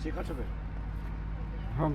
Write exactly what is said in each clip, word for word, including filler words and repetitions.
ཞེས་ཁ་ཆོ་བས། ཧམ།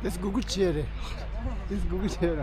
དེས་སྒུག་སྒུག་བྱས་རེད། དེས་སྒུག་སྒུག་བྱས་ར།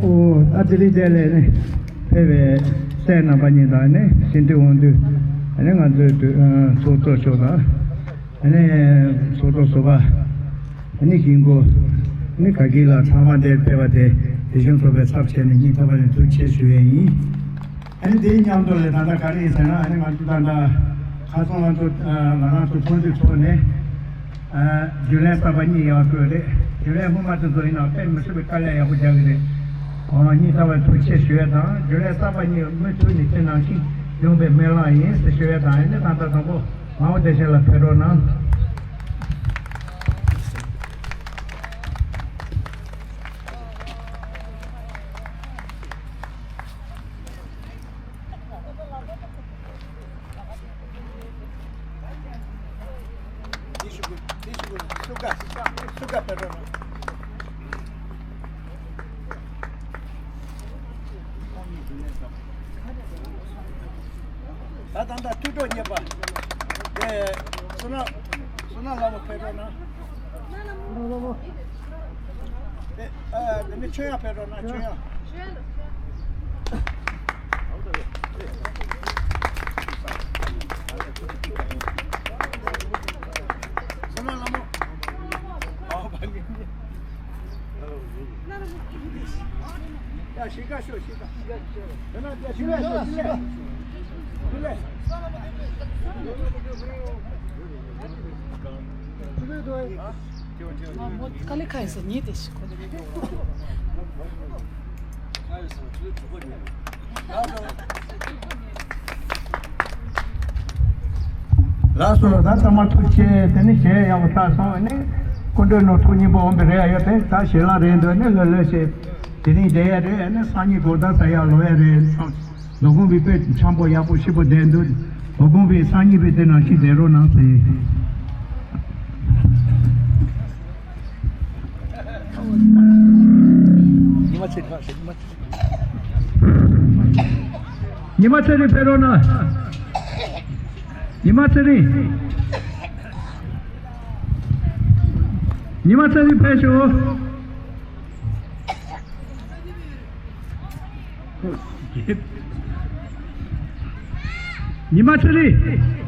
ཨོ། ཨ་ཙི་རི་དེ་ལས་ནི་ཕེབས་པའི་སྲས་རྣམ་པ་གཉིས་དང་ནི་ཞི་འདུས་དབང་འདུས། ཨ་ནི་ང་ཚོའི་དུ་ཨ་ཚོགས་གཙོ་མཆོག་དང་། ཨ་ནི་ཚོགས་གཙོ་ཟུར་པ། ཨ་ནི་ཞིང་ཁོ། ཨ་ནི་ག་གི་ལ་ཚང་མ་འདིར་ཕེབས་པ་དེ་དེ་བཞིན་ཚོགས་པའི་ཚབ་བྱས་ནས་སྙིང་ཐག་པ་ནས་ཐུགས་རྗེ་ཆེ་ཞུ་ཡས་ཡིན། ཨ་ནི་དེའི་མཉམ་དུ་ལས་ད་ལྟ་ག་རེ་ཡིན་ཟེར་ན། ཨ་ནི་ང་ཚོ་ད་ལྟ་ཁ་སང་ང་ཚོ་ང་རང་ཚོ་ཚོགས་འདུའི་ཐོག་ནས་རྒྱུན་ལས་གསར་པ་གཉིས་ཡོང་བ་དགོས་རེད། རྒྱུན་ལས་སྔོན་མ་དེ་ཚོ་ཡིན་ན་དཔེ་མི་སྲིད་པའི་དཀའ་ལས་ཡག་པོ་རྒྱག་གི་རེད། ཨོ། སྙིང་ཐག་པ་ཐུགས་རྗེ་ཆེ་ཞུ་ཡས་དང་། རྒྱུན་ལས་གསར་པ་གཉིས་མུ་མཐུད་ནས་དེ་ནང་བཞིན་ཡོང་པའི་སྨོན་ལམ་ཡིན་ཟེར་ཞུ་ཡས་དང་། ཡིན་ན་ད་ལྟ་དང་པོ་མ་འོངས་བདེ་ཆེན་ལ་ཕེབས་རོགས་གནང་། དེ་ཞུ་དགོས། དེ་ཞུ་དགོས། སུ་ག་སུ་ག་ཕེབས་རོགས་གནང་། ད་ད་ལྟ་མཐུད་གྲོགས་གཉེར་པ་དེ་བསོད་ནམས། བསོད་ནམས་ལྷ་མོ་ཕེབས་རོགས་གནང་། དེ་ཨ་དེ་ནས་ཆོས་དབྱངས་ཕེབས་རོགས་གནང་། ཆོས་དབྱངས། དཀའ་ལས་ཁག་ཡིན་ཟེར་ཉིད་དེ་ཞིག་གོ། ལགས་སོ། ད་ཚང་མ་ཐུགས་རྗེ་ཆེ། དེ་ནི་གཞས་ཡག་པོ་བཏང་སོང་ནི། སྐུ་མགྲོན་ནོར་ཐུག་སྙིང་པོ་འོང་པའི་རེ་ཡ་ཡོད་དེ། ད་ཞལ་ལག་རེད་འདུག་ནི་ལོས་ལོས་ཤེས། དེ་རིང་བསྡད་ཡ་རེད། ཨ་ནི་སང་ཉིན་དགོང་དག་ད་ཡར་ལོག་ཡ་རེད། ལོ་གུང་པའི་དཔེ་འཆམ་པོ་ཡག་པོ་ཞིབ་པོ་བསྡད་འདུག་ལོ་གུང་པའི་སང་ཉིན་པའི་དེ་ནང་བཞིན་བསྡད་རོགས་གནང་ཟེར། ཉི་མ་ཚེ་རིང་ཁ་ཤས། ཉི་མ་ཚེ་རིང་། ཉི་མ་ཚེ་རིང་ཕེབས་རོགས་གནང་། ཉི་མ་ཚེ་རིང་། ཉི་མ་ཚེ་རིང་ཕེབས་ཤོག་ཉི་མ་ཚེ་རིང་།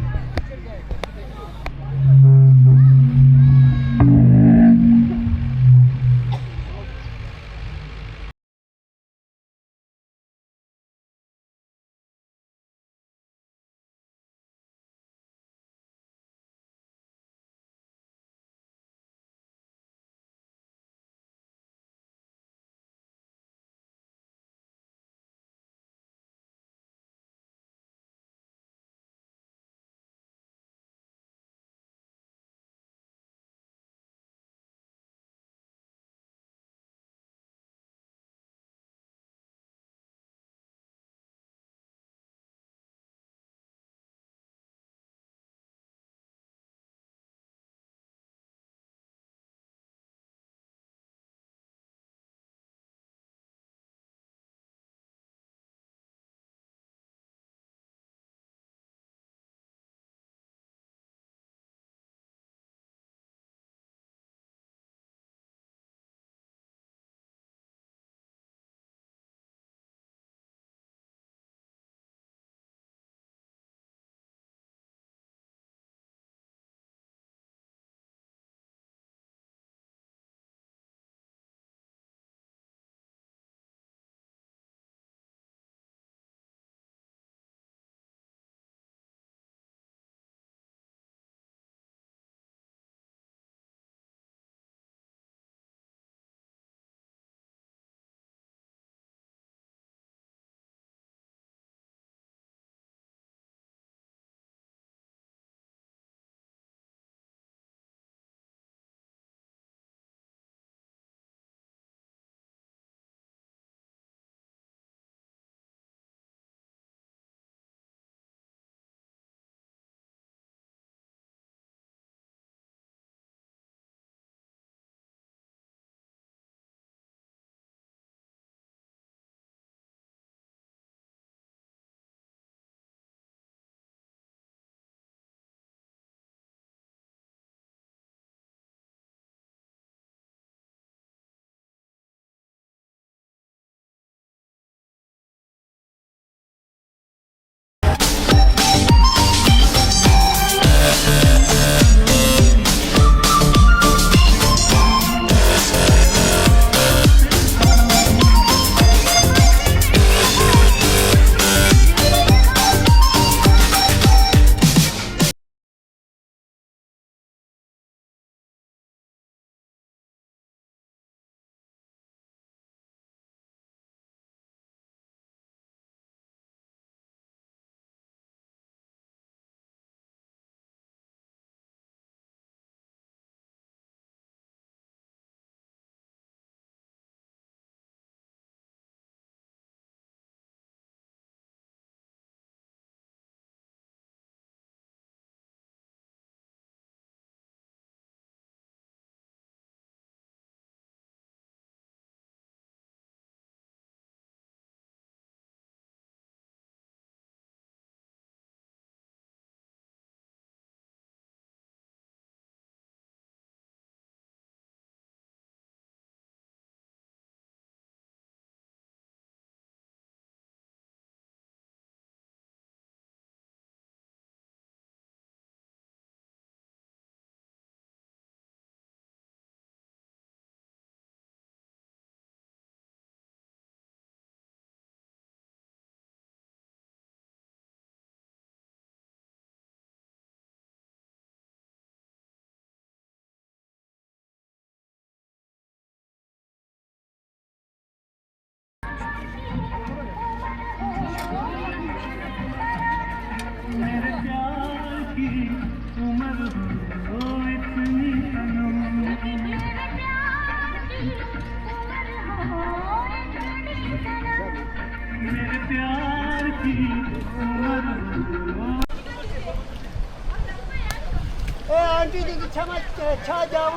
ཨན་ཊི་དེ་གི་ཆ་མ་ཆ་རྒྱག་འོ།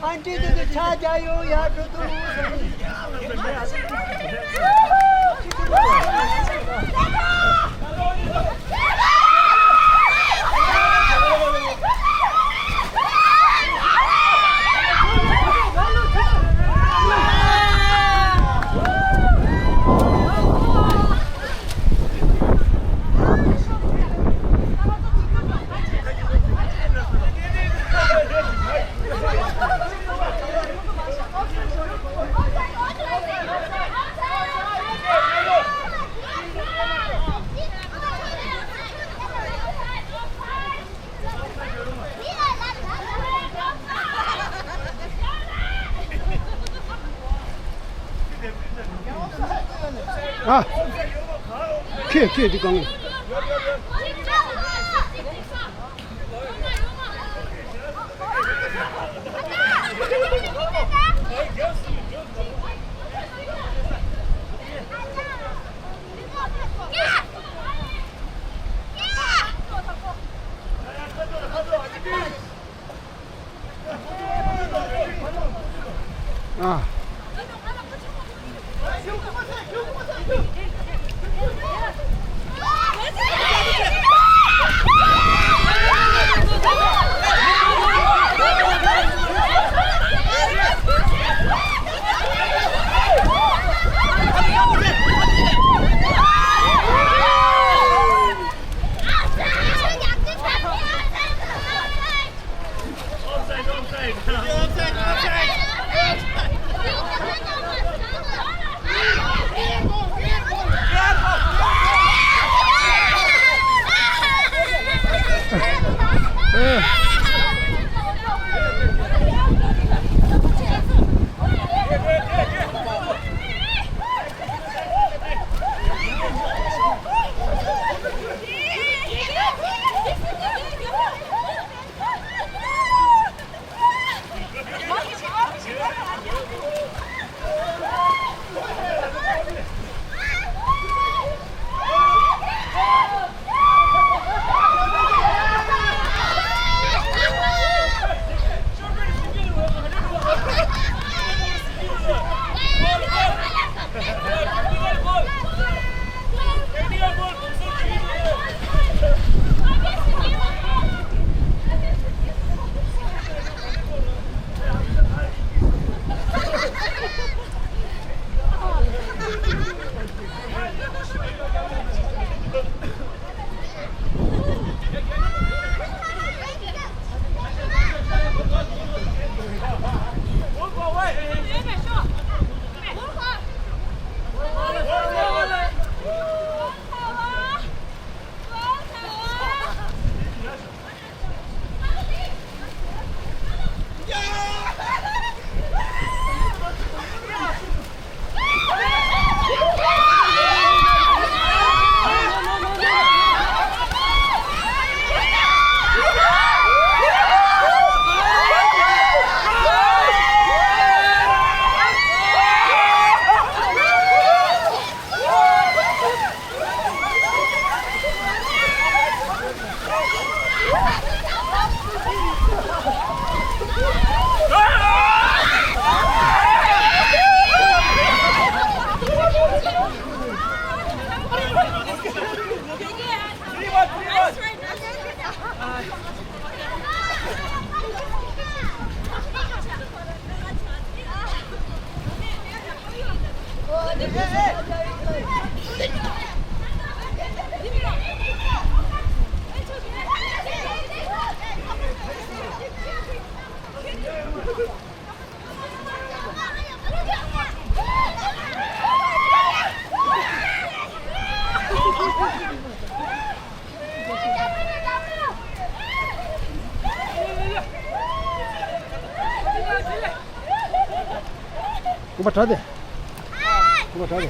ཨན་ཊི་དེ་གི་ཆ་རྒྱག་ཡོང་ཡ་འགྲོ་དུ་ལུགས་ཟེར། ཨ། ཁྱེད་ཁྱེད་འདི་གང་། ཨ། སྐུ་པར་དྲ་དེ། སྐུ་པར་དྲ་དེ།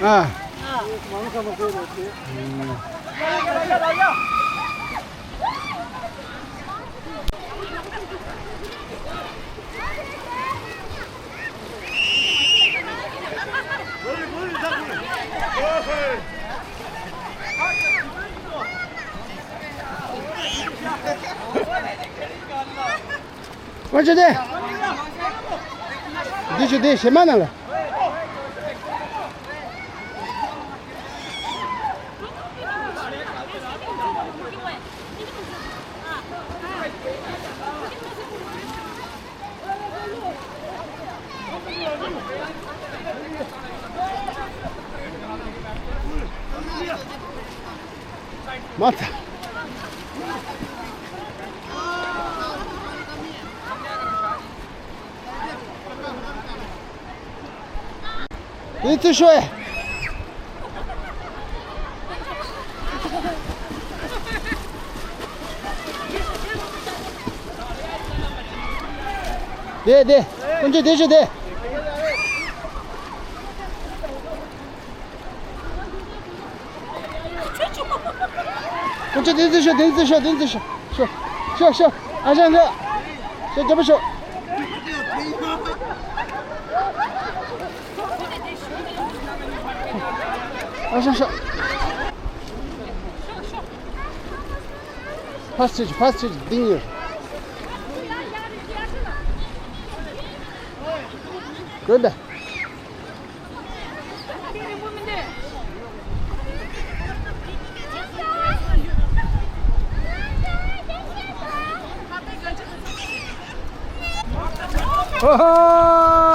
ཨ། ཨོ་ཅེ་དེ། འདི་ཆུ་དེ་ཞེ་མ་ན་ལ། མ་ཐ། ཡིན་ཚུལ་ཤོད་ཨེ། དེ་དེ། ཀུན་སྤྱོད་དེ་ཤོད་དེ། ཀུན་སྤྱོད་དེ་ཚོ་ཤོད། དེ་ཚོ་ཤོད། དེ་ཚོ་ཤོད། ཤོད་ཤོད་ཤོད། ཨ་ཞང་འདི། ཤོད། རྒྱབ་པ་ཤོད། ཨ་ཞང་ཤོད། ཕར་ཕྱིན། ཕར་ཕྱིན། འདི་ཡིན། དགོན་པ། ཨོ་ཧོ།